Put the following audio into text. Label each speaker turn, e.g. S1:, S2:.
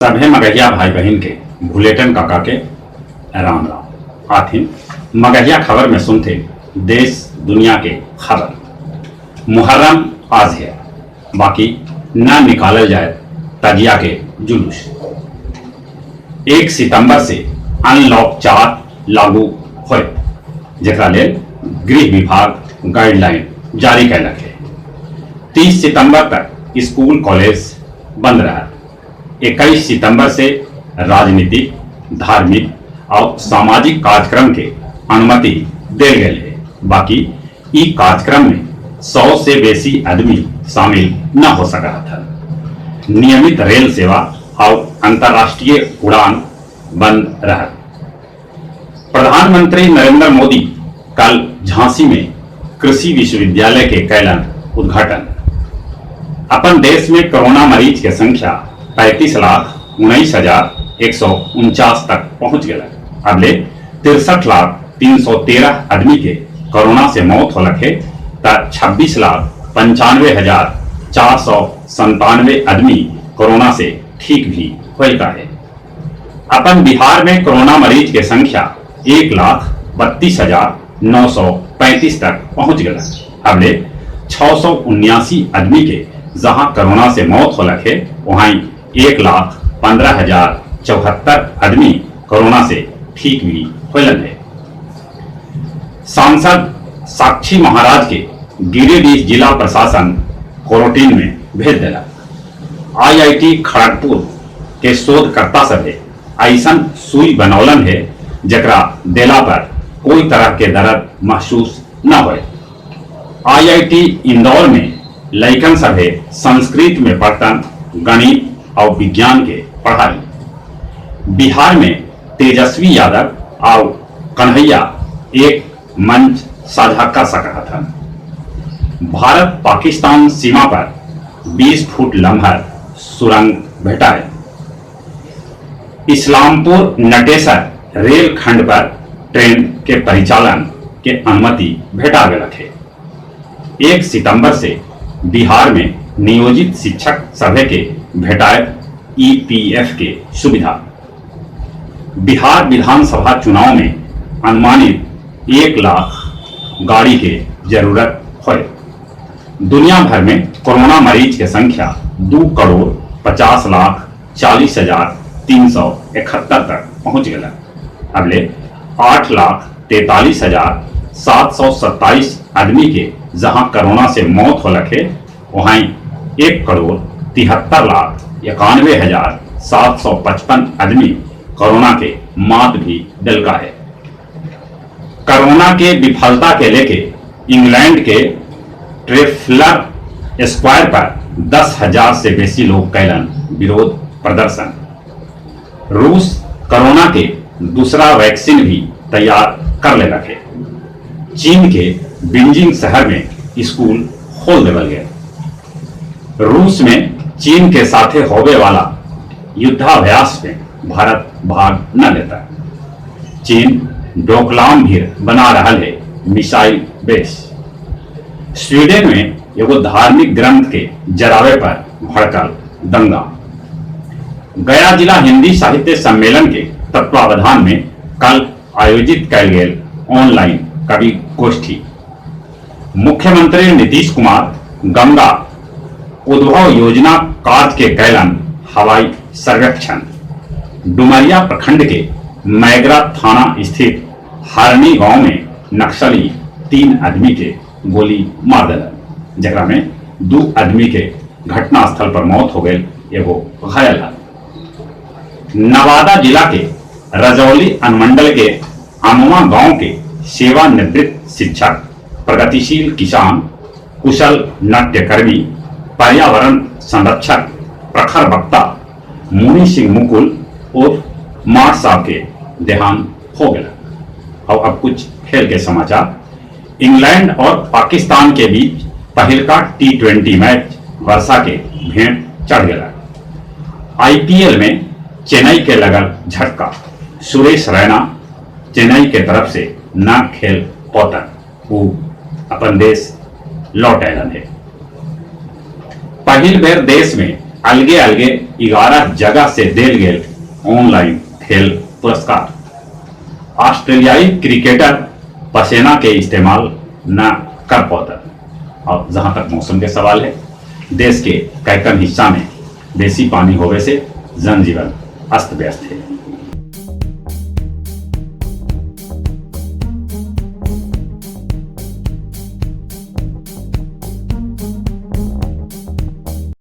S1: सभे मगहिया भाई-बहिन के भुलेटन काका के राम-राम। आथिन मगहिया खबर में सुनथिन देश दुनिया के खबर। मुहर्रम आज हे, बाकि न निकालल जायत तजिया के जुलूस। 1 सितम्बर से अनलॉक 4 लागू होयत, जेकरा लेल गृह विभाग गाइडलाइन जारी कयलक हे। 30 सितम्बर तक स्कूल कॉलेज बंद रहत। 21 सितम्बर से राजनीतिक, धार्मिक आउ सामाजिक कार्यक्रम के अनुमति देल गेल हे, बाकि ई कार्यक्रम में 100 से बेसी अदमी शामिल न हो सकऽ हथन। नियमित रेल सेवा आउ अंतरराष्ट्रीय उड़ान बंद रहत। प्रधानमंत्री नरेंद्र मोदी कल झांसी में कृषि विश्वविद्यालय के कैलन उद्घाटन। अपन देश में कोरोना मरीज के संख्या 35,19,149 तक पहुंच गेलक। अबले 63,00,313 आदमी के कोरोना से मौत होलक हे, त 26,95,497 आदमी कोरोना से ठीक भी होलका हे। अपन बिहार में कोरोना मरीज के संख्या 1,32,935 तक पहुंच गेलक। अबले 679 आदमी के जहां कोरोना से मौत होलक हे, वहीं 1,15,074 आदमी कोरोना से ठीक भी होलन हे। सांसद साक्षी महाराज के गिरिडीह जिला प्रशासन क्वारंटीन में भेज देलक। आईआईटी खड़गपुर के शोधकर्ता सभे ऐसन सुई बनौलन हे, जेकरा देला पर कोई तरह के दर्द महसूस न होए। आईआईटी इंदौर में लइकन सभे संस्कृत में पढ़तन गणित और विज्ञान के पढ़ाई। बिहार में तेजस्वी यादव और कन्हैया एक मंच साझा कर सकऽ हथन। भारत पाकिस्तान सीमा पर 20 फुट लमहर सुरंग भेटायल। इस्लामपुर नटेसर रेल खंड पर ट्रेन के परिचालन के अनुमति भेटा गेलक हे। 1 सितंबर से बिहार में नियोजित शिक्षक सभे के भेटायत ईपीएफ के सुविधा। बिहार विधानसभा चुनाव में अनुमानित 1 लाख गाड़ी के जरूरत होय। दुनिया भर में कोरोना मरीज के संख्या 2,50,40,371 तक पहुंच गेलक। अबले 8,43,727 आदमी के जहां कोरोना से मौत होलक हे, वहीं 1,73,91,755 आदमी कोरोना के मात भी देलका है। कोरोना के विफलता के लेके इंग्लैंड के ट्रेफलर स्क्वायर पर 10,000 से बेसी लोग कैलन विरोध प्रदर्शन। रूस कोरोना के दूसरा वैक्सीन भी तैयार कर लेलक हे। चीन के बीजिंग शहर में स्कूल खोल देवल गए। रूस में चीन के साथे होवे वाला युद्धाभ्यास में भारत भाग न लेता। चीन डोकलाम भी बना रहा है मिसाइल बेस। स्वीडन में एगो धार्मिक ग्रंथ के जरावे पर भड़कल दंगा। गया जिला हिंदी साहित्य सम्मेलन के तत्वावधान में कल आयोजित कैल गेल ऑनलाइन कवि गोष्ठी। मुख्यमंत्री नीतीश कुमार गंगा उद्भव योजना कार्य के कैलन हवाई सर्वेक्षण। डुमरिया प्रखंड के मैगरा थाना स्थित हरनी गांव में नक्सली 3 आदमी के गोली मार देलन, जेकरा में 2 आदमी के घटनास्थल पर मौत हो गई, एगो घायल है। नवादा जिला के रजौली अनुमंडल के अमवा गांव के सेवानिवृत्त शिक्षक, प्रगतिशील किसान, कुशल नाट्यकर्मी, पर्यावरण संरक्षक, प्रखर वक्ता मुनि सिंह मुकुल और मार साहब के देहांत हो गया। और अब कुछ खेल के समाचार। इंग्लैंड और पाकिस्तान के बीच पहिलका T20 match वर्षा के भेंट चढ़ गया। आईपीएल में चेन्नई के लगल झटका, सुरेश रैना चेन्नई के तरफ से ना खेल पौतन, वो अपन देश लौट आयल है। पहिल बेर देश में अलगे-अलगे 11 जगह से देल गेल ऑनलाइन खेल पुरस्कार। ऑस्ट्रेलियाई क्रिकेटर पसेना के इस्तेमाल न कर पौतन। और जहां तक मौसम के सवाल है, देश के कैकन हिस्सा में बेसी पानी होवे से जनजीवन अस्त व्यस्त है।